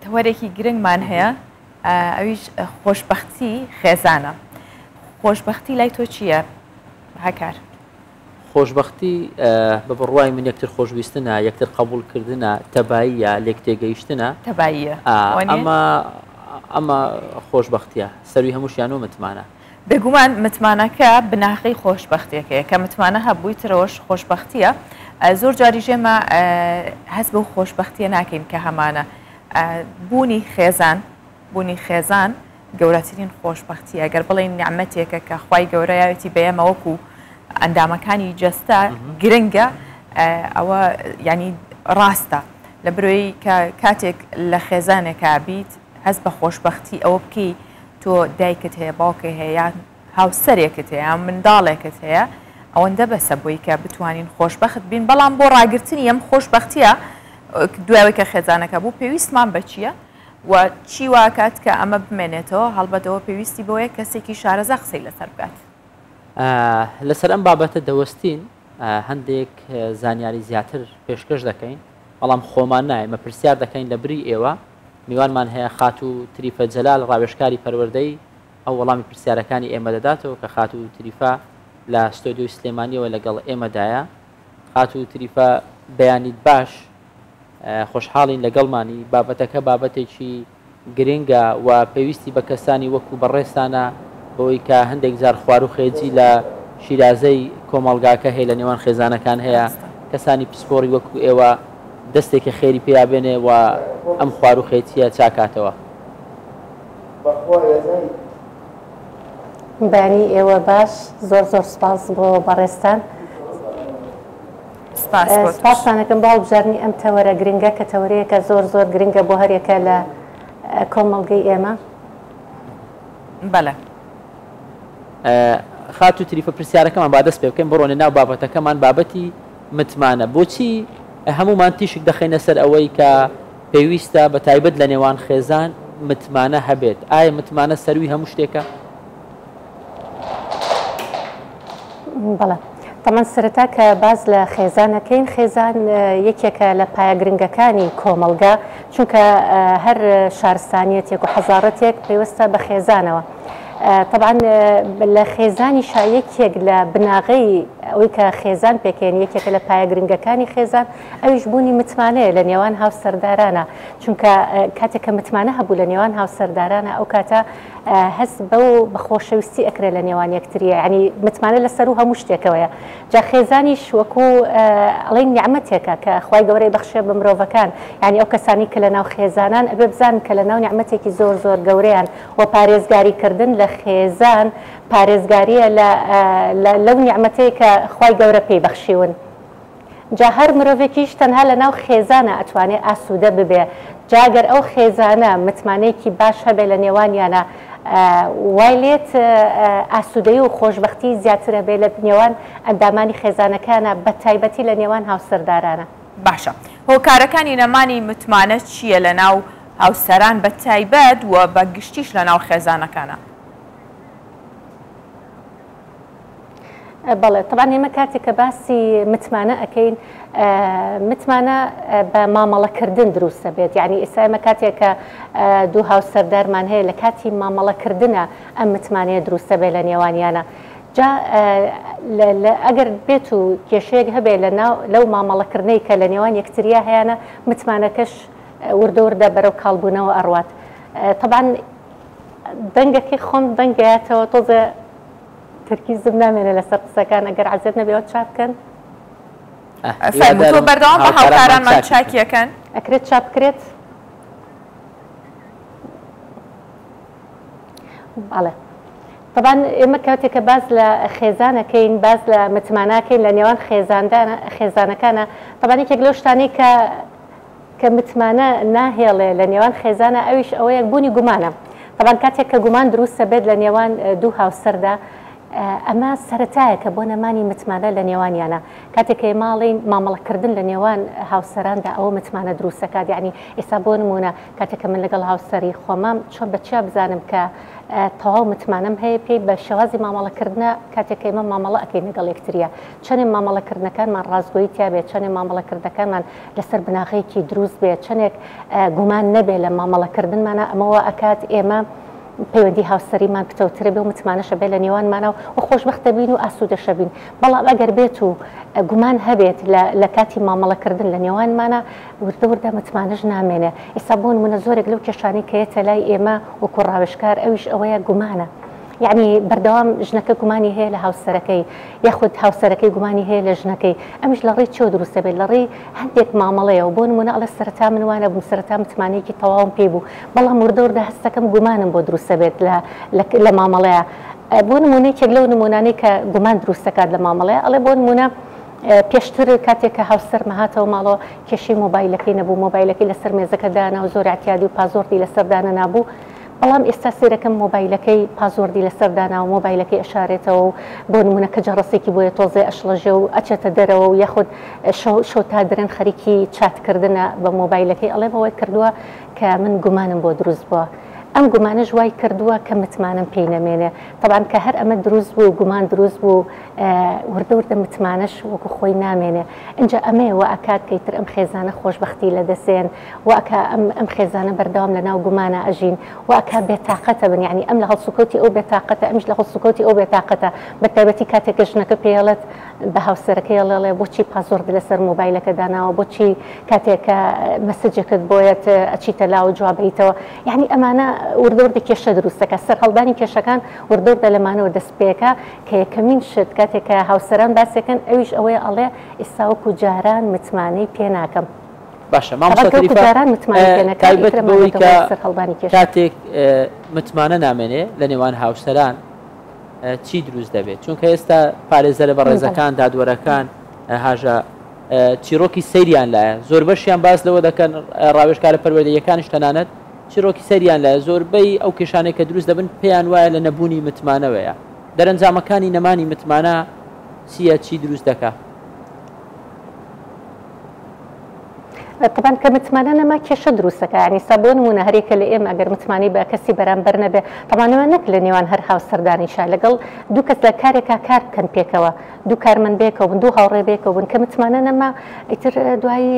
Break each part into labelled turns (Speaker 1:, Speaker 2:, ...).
Speaker 1: تەوەرێکی گرنگمان هەیە ئەویش خۆشبەختی خێزانە. خۆشبەختی لای تۆ چییە هەکار؟
Speaker 2: خۆشبەختی بە بڕوای من یەکتر خۆشویستنە، یەکتر قەبوڵکردنە، تەباییە، لێکتێگەیشتنە.
Speaker 1: تەباییە.
Speaker 2: ئەمە ئەمە خۆشبەختیە، سەروی هەمووشیان و متمانە.
Speaker 1: بێگومان متمانەکە بناغەی خۆشبەختیەکەیە، کە متمانە هەبووی ترەوەش خۆشبەختیە. زۆر جاریش ئێمە هەست بەو خۆشبەختیە ناکەین کە هەمانە. بوونی خێزان بوونی خێزان گەورەترین خۆشبەختیە، گەر بڵێین نیعمەتێکە کە خوای گەورە یاوێتی بە ئێمە وەکو ئەندامەکانی جەستە گرنگە، ئەوە یانی ڕاستە لە برۆی کە کاتێک لە خێزانێکا بیت هەست بە خۆشبەختی ئەوە بکەی تۆ دایکت هەیە باوکێ هەیە یان هاوسەرێکت هەیە یان منداڵێکت هەیە ئەوەندە بەسە بۆی کە بتوانین خۆشبەخت بین، بەڵام بۆ ڕاگرتنی ئەم خۆشبەختیە دوای کە خێزانەکە بوو پێویستمان بە چییە؟ و چی واکات کە ئەمە بمێنێتەوە، هەڵبەت ئەوە پێویستی بەوەیە کەسێکی شارەزا قسەی لەسەر بکات.
Speaker 2: لەسەر ئەم بابەتە دەوەستین، هەندێک زانیاری زیاتر پێشکەش دەکەین، بەڵام خۆمان نا، ئێمە پرسیار دەکەین لە بری ئێوە، میوانمان هەیە خاتوو تریفە جەلال ڕاوێژکاری پەروەردەیی، ئەو وەڵامی پرسیارەکانی ئێمە دەداتەوە کە خاتوو تریفە لە ستۆدیۆی سلێمانییەوە لەگەڵ ئێمەدایە. خاتوو تریفە بەیانیت باش. خۆشحاڵین لەگەڵمانی، بابەتەکە بابەتێکی گرنگە و پێویستی بە کەسانی وەکو بەڕێزتانە بەوەی کە هەندێک جار خواروخێجی لە شیرازەی کۆمەڵگاکە هەیە لە نێوان خێزانەکان هەیە کەسانی پسپۆڕی وەکو ئێوە دەستێکی خێری پیا بێنێ و ئەم خواروخێچیە چاکاتەوە.
Speaker 3: بەیانی ئێوە باش زۆر زۆر سپاس بۆ بەڕێزتان. سپاستان ئەکەم بۆ هەڵبژاردنی ئەم تەوەرە گرنگە کە تەوەرەیەکە زۆر زۆر گرنگە بۆ هەریەکە لە کۆمەڵگەی ئێمە.
Speaker 1: بەلێ.
Speaker 2: خاتوو تریفە پرسیارەکەمان با دەست پێ بکەین بڕۆنە ناو بابەتەکەمان بابەتی متمانە بۆچی هەمومان تیشک دەخەینە سەر ئەوەی کە پێویستە بە تایبەت لە نێوان خێزان متمانە هەبێت ئایا متمانە سەروی هەموو شتێکە؟
Speaker 3: بەڵێ تەمان سەرەتا کە باس لە خێزان ئەکەین خێزان یەکێکە لە پایە گرنگەکانی کۆمەڵگا چونکە هەر شارستانیەتێک و حەزاڕەتێک پەیوەستە بە خێزانەوە طبعا لە خێزانیشا یەکێک لە بناغەی ئەوەی کە خێزان پێکێن یەکێکە لە پایە گرنگەکانی خێزان ئەویش بوونی متمانەیە لە نێوان هاوسەردارانە چونکە کاتێک کە متمانە هەبوو لە نێوان هاوسەردارانە ئەو کاتە هەست بەو بە خۆشەویستی ئەکرێ لە نێوان یەکتریە یانی متمانە لە سەروو هەموو شتێکەوەیە جا خێزانیش وەکو ئەڵێن نیعمەتێکە کە خوای گەورەی بەخشێ بە مرۆڤەکان یانی ئەو کەسانی کە لە ناو خێزانان ئەبێ بزانن کە لە ناو نیعمەتێکی زۆر زۆر گەورەیان و پارێزگاری کردن لە خێزان پارێزگاریە لە لەو نیعمەتەی کە خوای گەورە پێی بەخشیون. جا هەر مرۆڤێکیش تەنها لە ناو خێزانا ئەتوانێ ئاسوودە ببێ، جا گەر ئەو خێزانە متمانەیەکی باش هەبێ لە نێوانیانا وای لێت ئاسوودەیی و خۆشبەختی زیاتر هەبێ لە نێوان ئەندامانی خێزانەکەیانا بە تایبەتی لە نێوان هاوسەردارانا.
Speaker 1: باشە هۆکارەکانی نەمانی متمانە چییە لە ناو هاوسەران بە تایبەت و بە گشتیش لە ناو خێزانەکانا؟
Speaker 3: بەڵێ تەبعەن ئێمە کاتێک کە باسی متمانە ئەکەین متمانە بە مامەڵەکردن دروستە بێت یعنی ئێستا ئێمە کاتێک کە دوو هاوسەردارمان هەیە لە کاتی مامەڵەکردنە ئەم متمانەیە دروستە بێت لە نێوانیانە جا ئەگەر بێت و کێشەیەک هەبێت لە ناو لەو مامەڵەکردنەی کە لە نێوان یەکتریا هەیانە متمانەکەش وردە وردە بەرەو کاڵبوونەوە ئەڕوات تەبعەن دەنگەکەی خۆم دەنگەیاتەوە تۆزێ تەرکیزم نامێنێ لەسەر قسەکان ئەگەر عەزێت نەبێ ئەوە چاک بکەن.
Speaker 1: فەرموو تۆ بەردەوام بە هاوکارانمان چاکیەکەن.
Speaker 3: ئەکرێت چاپ بکرێت؟ بەڵێ تەبعەن ئێمە کاتێک کە باس لە خێزانەکەین باس لە متماناکەین لە نێوان خێزاندانە خێزانەکانە تەبعەن یەکێک لەو شتانەی کە کە متمانە ناهێڵێ لە نێوان خێزانا ئەویش ئەوەیە بوونی گومانە تەبعەن کاتێک کە گومان دروستە بێت لە نێوان دوو هاوسەردا. ئەمە سەرەتایەکە بۆ نەمانی متمانە لە نێوانیانا. کاتێک کە ئێمە ئەڵێین مامەڵەکردن لە نێوان هاوسەراندا ئەوە متمانە دروست ئەکات، یانی ئێستا بۆ نموونە کاتێک کە من لەگەڵ هاوسەری خۆمام چۆن بە چیا بزانم کە تەواو متمانەم هەیە پێی بە شێوازی مامەڵەکردنە کاتێک کە ئێمە مامەڵە ئەکەین لەگەڵ یەکتریا چەنێ مامەڵەکردنەکانمان ڕاستگۆیی تیا بێت چەنێ مامەڵەکردنەکانمان لەسەر بناغەیەکی دروست بێت چەنێک گومان نەبێ لە مامەڵەکردنمانا ئەمە وا ئەکات ئێمە پەیوەندی هاوسەریمان پتەوترە بێ و متمانەشە بێ لە نێوانمانا و خۆشبەختە بین و ئاسوودەشە بین بەڵام ئەگەر بێت و گومان هەبێت لە لە کاتی مامەڵەکردن لە نێوانمانا وردە وردە متمانەش نامێنێ ئێستا بۆ نمونە زۆرێک لەو کێشانەی کە یەتە لای ئێمە وەکو ڕاوێژکار ئەویش ئەوەیە گومانە یەعنی بەردەوام ژنەکە گومانی هەیە لە هاوسەرەکەی یاخود هاوسەرەکەی گومانی هەیە لە ژنەکەی ئەمیش لە ڕێی چیەوە دروست دەبێت لە ڕێی هەندێک مامەڵەیەوە بۆ نمونە ئەڵێ سەرەتا من وا نەبووم سەرەتا متمانەیەکی تەواوم پێی بوو بەڵام وردە وردە هەستەکەم گومانم بۆ دروست دەبێت لە لە مامەڵەیە بۆ نمونە یەکێک لەو نمونانەی کە گومان دروست دەکات لە مامەڵەیە ئەڵێ بۆ نمونە پێشتر کاتێک کە هاوسەرمە هاتەوە ماڵەوە کێشەی مۆبایلەکەی نەبوو مۆبایلەکەی لەسەر مێزەکە دانا و زۆر اعتیادی و پازۆردی لەسەر دانەنابوو بەڵام ئێستا سەیرەکەم مۆبایلەکەی پازۆردی لەسەر داناوە مۆبایلەکەی ئەشارێتەوە و بۆ نمونە کە جەڕەسێکی بۆیە تۆزێ ئەشڵەژێ و ئەچێتە دەرەوە و یاخود شەو شەو تا درەنگ خەریکی چات کردنە بە مۆبایلەکەی ئەڵێم ئەوەی کردووە کە من گومانم بۆ دروست بووە ئەم گومانەش وای کردووە کە متمانەم پێی نەمێنێ تەبعەن کە هەر ئەمە دروست بوو گومان دروست بوو وردە وردە متمانەش وەکو خۆی نامێنێ ئینجا ئەمەیە وا ئەکات کە ئیتر ئەم خێزانە خۆشبەختی لەدەسێن وا ئەکا ئەم ئەم خێزانە بەردەوام لە ناو گومانا ئەژین وا ئەکا بێتاقەتە بن یانی ئەم لە هەڵسوکەوتی ئەو بێتاقەتە ئەمیش لە هەڵسوکەوتی ئەو بێتاقەتە بە تایبەتی کاتێک کە ژنەکە پێی ئەڵێت بە هاوسەرەکەی ئەڵێ ئەڵێ بۆچی پاسۆردت لەسەر مۆبایلەکە داناوە بۆچی کاتێک کە مەسجێکت بۆیەت ئەچیتە لاوە جواب ئەیتەوە یانی ئەمانە وردە وردە کێشە دروست دەکات سەرهەڵدانی کێشەکان وردە وردە لەمانەوە دەست پێکا کە یەکەمین شت کاتێک کە هاوسەران باسێکن ئەویش ئەوەیە ئەڵێ ئیستا وەکو جاران متمانەی پێ ناکەم.
Speaker 2: باشە مامۆستا تریفە تایبەت بەوەی کە کاتێک متمانە نامێنێ لە نێوان هاوسەران چی دروست دەبێت چونکە ئێستا پارێزەرە بەڕێزەکان دادوەرەکان هاژە چیرۆکی سەیریان لایە زۆربەشیان باس لەوە دەکەن ڕاوێژکارە پەروەردەیەکانیش تەنانەت چیرۆکی سەیریان لایە زۆربەی ئەو کێشانەی کە دروست دەبن پێیان وایە لە نەبوونی متمانەوەیە دەرەنجامەکانی نەمانی متمانە چییە چی دروست دەکا؟
Speaker 3: تەبعەن کە متمانە نەما کێشە دروست دەکا یانی ئیستا بۆ نموونە هەر یەکە لە ئێمە ئەگەر متمانەی بە کەسی بەرامبەر نەبێ تەبعەن ئەمە نەک لە نێوان هەر هاوسەردانیشا لەگەڵ دوو کەس لە کارێکا کار بکەن پێکەوە دوو کارمەند بێکەوە بن دوو هاوڕێ بێکەوە بن کە متمانە نەما ئیتر دوایی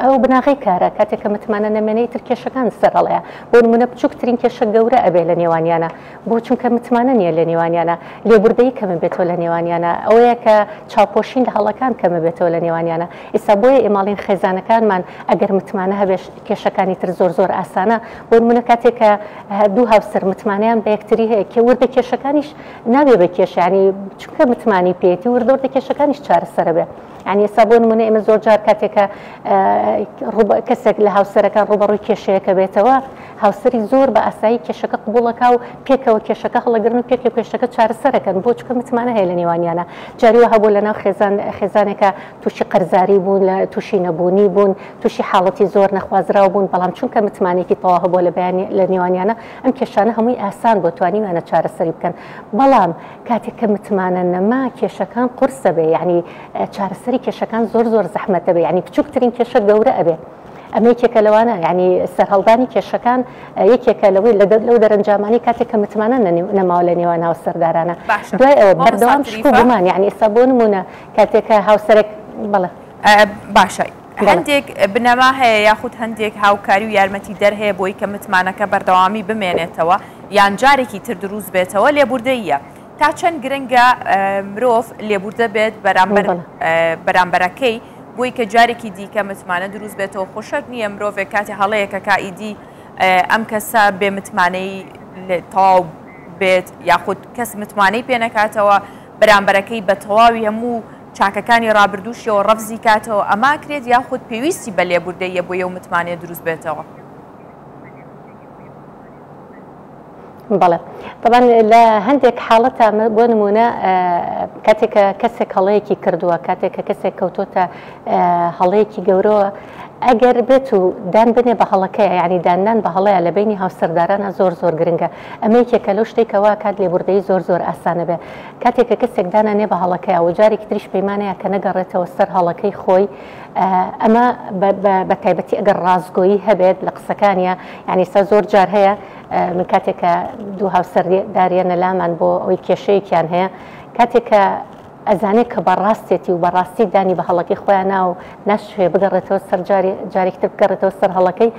Speaker 3: ئەو بناغەی کارە کاتێک کە متمانە نەمێنێ ئیتر کێشەکان سەرهەڵەیە بۆ نموونە بچووکترین کێشە گەورە ئەبێ لە نێوانیانە بۆ چونکە متمانە نیە لە نێوانیانا، لێبوردەیی کەمە بێتەوە لە نێوانیانا، ئەوەیە کە چاوپۆشین لە هەڵەکان کەمە بێتەوە لە نێوانیانا، ئیستا بۆیە ئێمە ئەڵێین خێزانەکانمان ئەگەر متمانە هەبێ کێشەکانی تر زۆر زۆر ئاسانە، بۆ نمونە کاتێک کە دوو هاوسەر متمانەیان بە یەکتری هەیە کێ وردە کێشەکانیش نابێ بە کێشە یانی چونکە متمانەی پێیەتی وردە وردە کێشەکانیش چارەسەرە بێ. یانی ئێستا بۆ نمونە ئێمە زۆر جار کاتێک کە کەسێک لە هاوسەرەکان ڕووبەڕووی کێشەیەکە بێتەوە هاوسەری زۆر بە ئاسایی کێشەکە قبوڵەکا و پێکەوە کێشەکە هەڵەگرن و پێکەوە کێشەکە چارەسەرەکەن بۆ چونکە متمانە هەیە لە نێوانیانە جاری وا هەبوو لە ناو خێزان خێزانێکە تووشی قەرزاری بوون لە تووشی نەبوونی بوون تووشی حاڵەتی زۆر نەخوازراو بوون بەڵام چونکە متمانەیەکی تەواو هەبووە لە بەیانی لە نێوانیانە ئەم کێشانە هەمووی ئاسان بووە توانیویانە چارەسەری بکەن بەڵام کاتێک کە متمانە نەما کێشەکان قورس ئەبێ یانی چارەسەری کێشەکان زۆر زۆر زەحمەت ئەبێ یانی بچووکترین کێشە گەورە ئەبێ ئەمە یەکێکە لەوانە یانی سەرهەڵدانی کێشەکان یەکێکە لەوەی لەو دەرەنجامانی کاتێک کە متمانە نەماوە لە نێوان هاوسەردارانە دوای ئەوە بەردەوام شک و گومان یانی ئێستا بۆ نموونە کاتێک کە هاوسەرێک بەڵێ
Speaker 1: باشە هەندێک بنەما هەیە یاخود هەندێک هاوکاری و یارمەتیدەر هەیە بۆی کە متمانەکە بەردەوامی بمێنێتەوە یان جارێکی تر دروست بێتەوە لێبوردەییە تا چەند گرنگە مرۆڤ لێبوردە بێت بەرامبەر بەرامبەرەکەی بۆی کە جارێکی دیکە متمانە دروست بێتەوە خۆ شەرت نییە مرۆڤێک کاتی هەڵەیەکە کا ئیدی ئەم کەسە بێ متمانەی تەواو بێت یاخود کەس متمانەی پێ نەکاتەوە بەرامبەرەکەی بە تەواوی هەموو چاکەکانی ڕابردووشیەوە ڕەفزی کاتەوە ئەمە کرێت یاخود پێویستی بە لێبوردەییە بۆ یەو متمانەیە دروست بێتەوە؟
Speaker 3: بەڵێ تەبعەن لە هەندێک حاڵەتا بۆ نمونە کاتێک کە کەسێک هەڵەیەکی کردووە کاتێک کە کەسێک کەوتۆتە هەڵەیەکی گەورەوە. ئەگەر بێت و دان بنێ بە هەڵەکەیا یانی داننان بە هەڵەیا لە بەینی هاوسەردارانا زۆر زۆر گرنگە ئەمە یەکێکە لەو شتەی کە وا ئەکات لێبوردەیی زۆر زۆر ئاسان ئەبێ کاتێک کە کەسێک دان ئەنێ بە هەڵەکەیا و جارێکی تریش پەیمانەیە کە نەگەڕێتەوە سەر هەڵەکەی خۆی ئەمە بە تایبەتی ئەگەر ڕاستگۆیی هەبێت لە قسەکانیا یانی ئێستا زۆر جار هەیە من کاتێک کە دوو هاوسەردار یەنە لامان بۆ ئەوەی کێشەیەکیان هەیە کاتێک کە ئەزانێ کە بە ڕاستێتی و بە ڕاستی دانی بە هەڵەکەی خۆیان نا و ناشهوێ بگەڕێتەوە سەر جارێ جارێکی تر بگەڕێتەوە سەر هەڵەکەی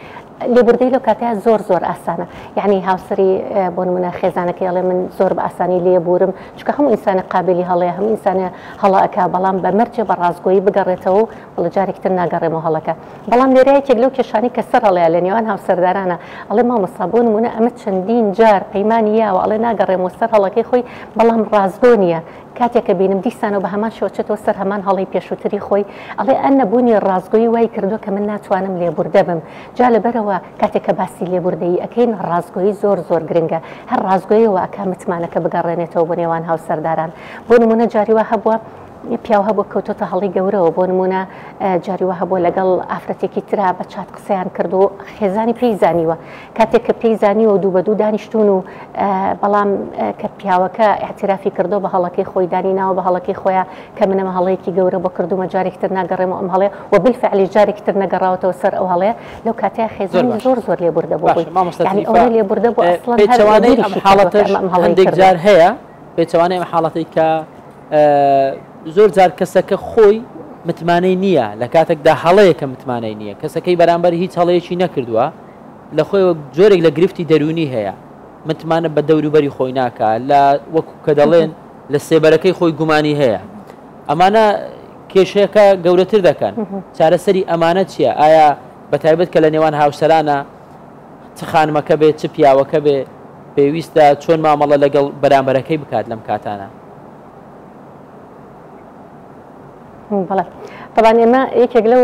Speaker 3: لێبوردەی لەو کاتەیا زۆر زۆر ئاسانە یعنی هاوسەری بۆ نمونە خێزانەکەی ئەڵێ من زۆر بە ئاسانی لێبورم چونکە هەموو ئینسانە قابلی هەڵەیە هەموو ئینسانە هەڵە ئەکا بەڵام بە مەرجێ بە ڕاستگۆیی بگەڕێتەوە و بڵێ جارێکی تر ناگەڕێمەوە هەڵەکە بەڵام لێرە یەکێک لەو کێشانەی کە سەر هەڵەیە لە نێوان هاوسەردارانە ئەڵێ مامۆستا بۆ نمونە ئەمە چەندین جار پەیمانی یاوە ئەڵێ ناگەڕێمەوە سەر هەڵەکەی خۆی بەڵام ڕاستگۆ نییە کاتێک کە بینم دیسانەوە بە هەمان شێوە چێتەوە سەر هەمان هەڵەی پێشووتری خۆی، ئەڵێ ئە نەبوونی ڕاستگۆیی وای کردووە کە من ناتوانم لێبوردە بم، جا لەبەرئەوە کاتێک کە باسی لێبوردەیی ئەکەین ڕاستگۆیی زۆر زۆر گرنگە، هەر ڕاستگۆیی وا ئەکا متمانەکە بگەڕێنێتەوە بۆ نێوان هاوسەرداران. بۆ نموونە جاری وا هەبووە پیاو هەبووە کەوتۆتە هەڵەی گەورەوە، بۆ نموونە جاری وا هەبووە لەگەڵ ئافرەتێکی ترا بە چات قسەیان کردووە و خێزانی پێی زانیوە، کاتێک کە پێی زانیوە و دوو بە دوو دانیشتوون و بەڵام کە پیاوەکە ئیعتیرافی کردووە بە هەڵەکەی خۆی دانی ناوە بە هەڵەکەی خۆیا کە من ئەمە هەڵەیەکی گەورە بۆ کردوومە جارێکی تر ناگەڕێمەوە ئەم هەڵەیە و بالفعلیش جارێکی تر نەگەڕاوەتەوە سەر ئەو هەڵەیە لەو کاتەیا
Speaker 2: زۆر
Speaker 3: خێزانی
Speaker 2: باشە
Speaker 3: زۆر زۆر لێبوردە بۆ
Speaker 2: باشە
Speaker 3: بووی
Speaker 2: مامۆستا
Speaker 3: یعنی
Speaker 2: تریفە
Speaker 3: ئەوەنە لێبوردە بوو ئەسڵەن هەر
Speaker 2: پێچەوانەی ئەم
Speaker 3: بیریشی کردووە کە
Speaker 2: حاڵەتەش
Speaker 3: ئەمە ئەم هەڵەی
Speaker 2: هەندێک
Speaker 3: کردووە.
Speaker 2: جار هەیە پێچەوانەی ئەم حاڵەتەی کە زۆر جار کەسەکە خۆی متمانەی نییە لە کاتێکدا هەڵەیە کە متمانەی نییە کەسەکەی بەرامبەر هیچ هەڵەیەکی نەکردووە لە خۆیەوە جۆرێک لە گرفتی دەروونی هەیە متمانە بە دەوروبەری خۆی ناکا لە وەکو کە دەڵێن لە سێبەرەکەی خۆی گومانی هەیە ئەمانە کێشەکە گەورەتر دەکەن چارەسەری ئەمانە چییە ئایا بە تایبەت کە لە نێوان هاوسەرانە چ خانمەکە بێ چ پیاوەکە بێ پێویستە چۆن مامەڵە لەگەڵ بەرامبەرەکەی بکات لەم کاتانە؟
Speaker 3: بەڵێ تەبان ئێمە یەکێک لەو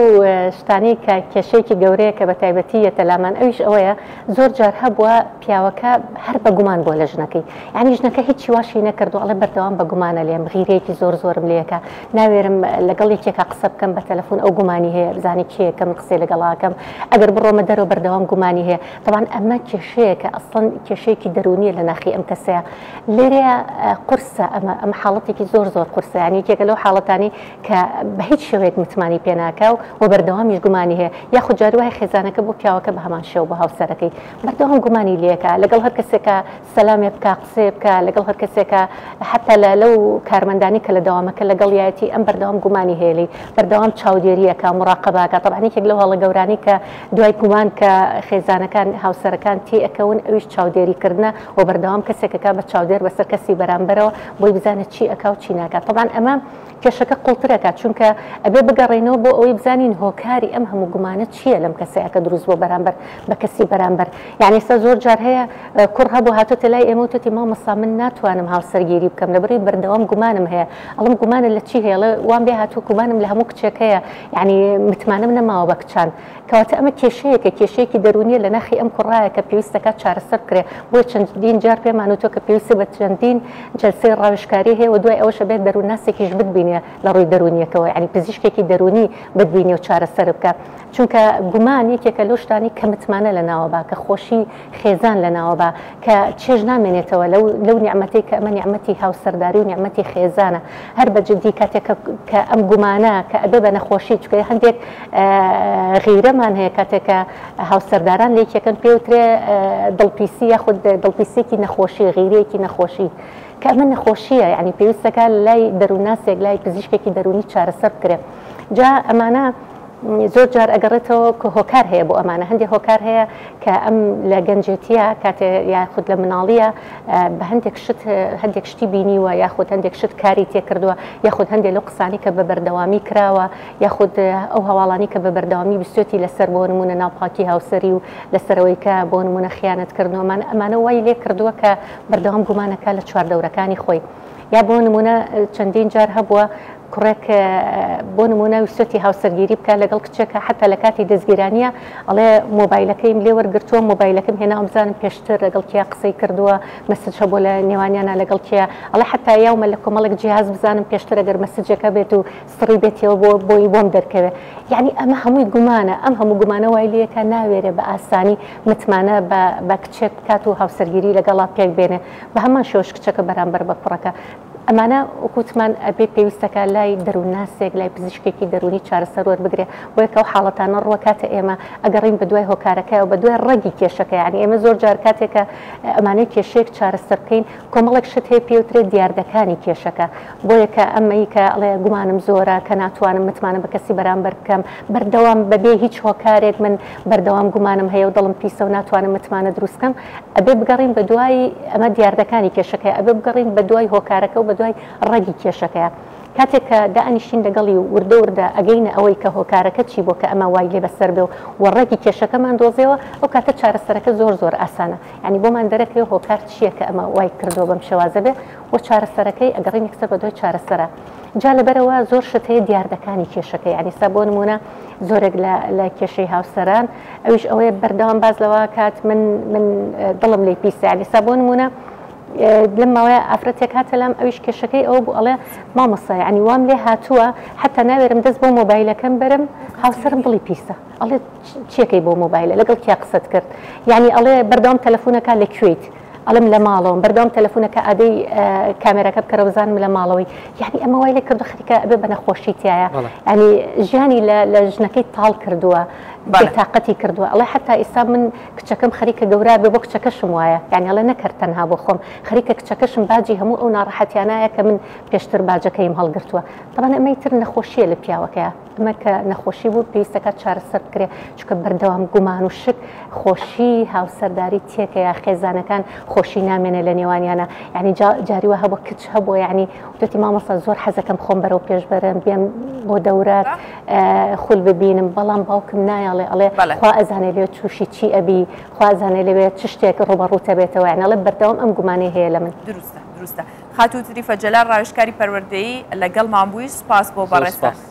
Speaker 3: شتانەی کە کێشەیەکی گەورەیە کە بە تایبەتی یەتە لامان ئەویش ئەوەیە زۆر جار هەبووە پیاوەکە هەر بە گومان بووە لە ژنەکەی یعنی ژنەکە هیچی واشی نەکردو ئەڵێ بەردەوام بە گومانە لێم غیرەیەکی زۆر زۆرم لێکە ناوێرم لەگەڵ یەکێکا قسە بکەم بە تەلەفۆن ئەو گومانی هەیە بزانێ کێیە کە من قسەی لەگەڵا ئەکەم ئەگەر بڕۆمە دەرەوە بەردەوام گومانی هەیە تەبعەن ئەمە کێشەیەکە ئەسڵەن کێشەیەکی دەروونیە لە ناخی ئەم کەسەیە لێرەیە قورسە ئەمە ئەمە حاڵەتێکی زۆر زۆر قورسە یانی یەکێکە لەو حاڵەتانەی کە بە هیچ شێوەیەک متمانەی پێ ناکا و بەردەوامیش گومانی هەیە یاخود جاری وایە خێزانەکە بۆ پیاوەکە بە هەمان شێوە بۆ هاوسەرەکەی بەردەوام گومانی لێکا لەگەڵ هەر کەسێکا سەلامێ بکا قسەیە بکا لەگەڵ هەر کەسێکا حەتا لە لەو کارمەندانی کە لە دەوامەکە لەگەڵیایەتی ئەم بەردەوام گومانی هەیە لێی بەردەوام چاودێری ئەکا مراقەبە ئەکا تەبعەن یەکێک لەو هەڵە گەورانەی کە دوای گومان کە خێزانەکان هاوسەرەکان تێ ئەکەون ئەویش چاودێری کردنە و بەردەوام کەسێک ئەکا بە چاودێر بەسەر کەسی بەرامبەرەوە بۆی بزانێت چی ئەکا و چی ناکا تەبعەن ئەمە کێشەکە قوڵتر ئەکات چونکە ئەبێ بگەڕێینەوە بۆ ئەوەی بزانین هۆکاری ئەم هەموو گومانە چییە لەم کەسەیا کە دروست بووە بەرامبەر بە کەسی بەرامبەر یعنی ئێستا زۆر جار هەیە کوڕ هەبوو هاتۆتە لای ئێمە وتێتی مامۆستا من ناتوانم هاوسەرگیری بکەم لەبەرئەوەی بەردەوام گومانم هەیە ئەڵێم گومانت لە چی هەیە ئەڵێ وام لێ هاتووە گومانم لە هەموو کچێک هەیە یعنی متمانەم نەماوە بە کچان کەواتە ئەمە کێشەیەکە، کێشەیەکی دەروونییە لە ناخی ئەم کوڕایە کە پێویست دەکات چارەسەر بکرێت، بۆیە چەندین جار پێمان وتووە کە پێویستی بە چەندین جەلسەی ڕاوێژکاری هەیە و دوای ئەوەش ئەبێت دەروونناسێکیش بتبینێ لە ڕووی دەروونییەکەوە یانی پزیشکێکی دەروونی بتبینێ و چارەسەر بکا چونکە گومان یەکێکە لەو شتانەی کە متمانە لەناوە با کە خۆشی خێزان لەناوە با کە چێژ نامێنێتەوە لەو لەو نیعمەتەی کە ئەمە نیعمەتی هاوسەرداری و نیعمەتی خێزانە هەر بە جدی کاتێک کە کە ئەم گومانە کە ئەبێ بە نەخۆشی چونکە هەندێک غیرەمان هەیە کاتێک کە هاوسەرداران لێکیەکەن پێوترێ دڵپیسی یاخود دڵپیسێکی نەخۆشی غیرەیەکی نەخۆشی کە ئەمە نەخۆشیە یعنی پێویستەکە لای دەروونناسێک لای پزیشکێکی دەروونی چارەسەر بکرێت جا ئەمانە زۆر جار ئەگەڕێتەوە کە هۆکار هەیە بۆ ئەمانە هەندێک هۆکار هەیە کە ئەم لە گەنجێتیە کاتێ یاخود لە مناڵیە بە هەندێک شت هەندێک شتی بینیوە یاخود هەندێک شت کاری تێکردووە یاخود هەندێک لەو قسانی کە بە بەردەوامی کراوە یاخود ئەو هەواڵانی کە بە بەردەوامی بیستێتی لەسەر بۆ نمونە ناپاکی هاوسەری و لەسەرەوەی کە بۆ نمونە خیانەت کردنەوەمان ئەمانە وای لێ کردووە کە بەردەوام گومانەکە لە چواردەورەکانی خۆی یا بۆ نمونە چەندین جار هەبووە. کوڕێک بۆ نمونە ویستێتی هاوسەرگیری بکات لەگەڵ کچێکە حتا لە کاتی دەستگیرانیە ئەڵێ مۆبایلەکەیم لێ وەرگرتووە مۆبایلەکەم هێناوە بزانم پێشتر لەگەڵ کێ قسەی کردووە message هەبووە لە نێوانیانا لەگەڵ کێ ئەڵێ حتا یاومە لە کۆمەڵێک جیهاز بزانم پێشتر ئەگەر message ێک هەبێت و سڕی بێتیەوە بۆ بۆی بۆم دەرکەوێ یعنی ئەمە هەمووی گومانە ئەم هەموو گومانە وای لێکا ناوێرێ بە ئاسانی متمانە بە بە کچێک بکات و هاوسەرگیری لەگەڵا پێک بێنێ بە هەمان شێوەش کچەکە بەرامبەر بە کوڕەکە ئەمانە وەک وتمان ئەبێ پێویستەکە لای دەروونناسێک لای پزیشکێکی دەروونی چارەسەر وەربگرێ بۆیە کە ئەو حاڵەتانە ڕووە کاتە ئێمە ئەگەڕین بە دوای هۆکارەکەی و بە دوای ڕەگی کێشەکە یانی ئێمە زۆر جار کاتێک کە ئەمانەی کێشەیەک چارەسەر بکەین کۆمەڵێک شت هەیە پێوترێت دیاردەکانی کێشەکە بۆیە کە ئەمەی کە ئەڵێ گومانم زۆرە کە ناتوانم متمانە بە کەسی بەرامبەر بکەم بەردەوام بەبێ هیچ هۆکارێک من بەردەوام گومانم هەیە و دڵم پیسە و ناتوانم متمانە دروست بکەم ئەبێ بگەڕین بە دوای ئەمە دیاردەکانی کێشەکەیە ئەبێ بگەڕین بە دوای هۆکارەکە و بە دوای ڕەگی کێشەکەیە کاتێک کە دائەنیشین لەگەڵی و وردە وردە ئەگەینە ئەوەی کە هۆکارەکە چی بووە کە ئەمە وای لێ بەسەر بێ و ڕەگی کێشەکەمان دۆزیەوە ئەو کاتە چارەسەرەکە زۆر زۆر ئاسانە یانی بۆمان دەرەکەوێ هۆکار چییە کە ئەمە وای کردووە بەم شێوازە بێ و چارەسەرەکەی ئەگەڕین یەکسەر بە دوای چارەسەرە جا لەبەرئەوە زۆر شت هەیە دیاردەکانی کێشەکە یانی سا بۆ نموونە زۆرێک لە لە کێشەی هاوسەران ئەویش ئەوەیە بەردەوام باس لەوە کات من من دڵم لێی پیسە یانی سا بۆ نموونە لەم ماوەیە ئافرەتێک هاتە لام ئەویش کێشەکەی ئەوە بوو ئەڵێ مامۆستا یانی وام لێ هاتووە حتا ناوێرم دەست بۆ مۆبایلەکەم بەرم هاوسەرم دڵی پیسە ئەڵێ چیەکەی بۆ مۆبایلە لەگەڵ کیا قسەت کرد یعنی ئەڵێ بەردەوام تەلەفۆنەکە لە کوێیت ئەڵێم لە ماڵەوەم بەردەوام تەلەفونەکە ئادەی کامێراکە بکەرەوە بزانم لە ماڵەوەی یعنی ئەمە وای لێ کردو خەریکە ئەبێ بە نەخۆشی تایە یعنی ژیانی لە ژنەکەی تاڵ کردووە بێتاقەتی کردووە ئەڵێ حتا ئیستا من کچەکەم خەریکە گەورا بێ بۆ کچەکەشم وایە یعنی ئەڵێ نەکرد تەنها بۆ خۆم خەریکە کچەکەشم باجی هەموو ئەو ناڕەحەتیانایە کە من پێشتر باجەکەیم هەڵگرتووە تەبعەن ئەمەی تر نەخۆشیە لە پیاوەکەیە ئەمە کە نەخۆشی بوو پێویستەکات چارەسەر بکرێ چونکە بەردەوام گومان و شک خۆشی هاوسەرداری تێکەیە خێزانەکان خۆشی نامێنێ لە نێوانیانە یعنی جاری وا هەبوو کچ هەبوو یعنی وتێتی مامۆستا زۆر حەزەکەم خۆم بەرەو پێش بەرم بێم بۆ دەورات خول ببینم بەڵام باوکم نایەڵێ ئەڵێ خوا ئەزانێ لێ تووشی چی ئەبی خوا ئەزانێ لەوێ چ شتێک ڕووبەڕووتە بێتەوە یعنی ئەڵێ بەردەوام ئەم گومانەی هەیە لە من.
Speaker 1: دروستە دروستە خاتوو تریفە جەلال ڕاوێژکاری پەروەردەیی لەگەڵمان بووی سوپاس بۆ بەڕێزتان.